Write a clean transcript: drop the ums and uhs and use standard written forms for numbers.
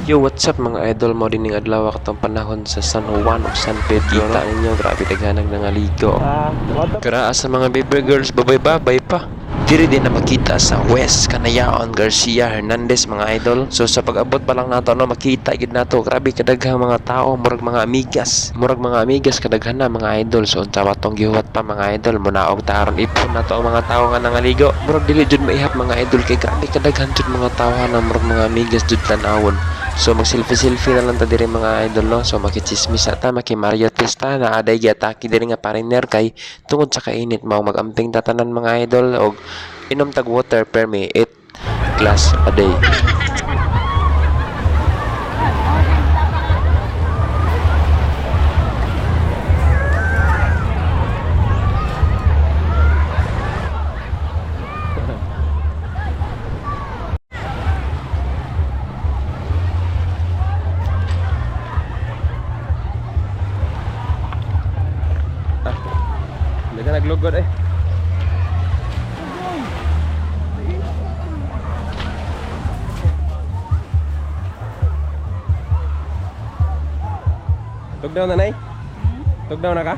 Yo, what's up, mga idol? Mao dining adlaw katong panahon sa San Juan ug San Pedro. Kita ninyo, grabe daghanag nangaligo. Karaa sa mga baby girls, babay-babay pa. Diri din na makita sa West Canayaon, Garcia Hernandez, mga idol. So sa pag-abot pa lang nato, no, makita gid nato grabe kadaghang mga tao, murag mga amigas. Murag mga amigas kadaghan na, mga idol. So unsa ba tong gihuwat pa, mga idol, munaog ta aron ipon nato ang mga tao nga nangaligo. Murag dili jud maihap, mga idol, kay grabe kadaghan jud mga tao na murag mga amigas jud tan-awon. So mag-selfie-selfie na lang ta diri, mga idol, no. So makichismis ta, makimariotis ta, naa day giatake diri nga pariner kay tungod sa kainit mao magamping ta tanan, mga idol, og inom tag water per me 8 glass a day. Hindi ka naglugod eh. Tugnaw na, nay? Tugnaw na ka?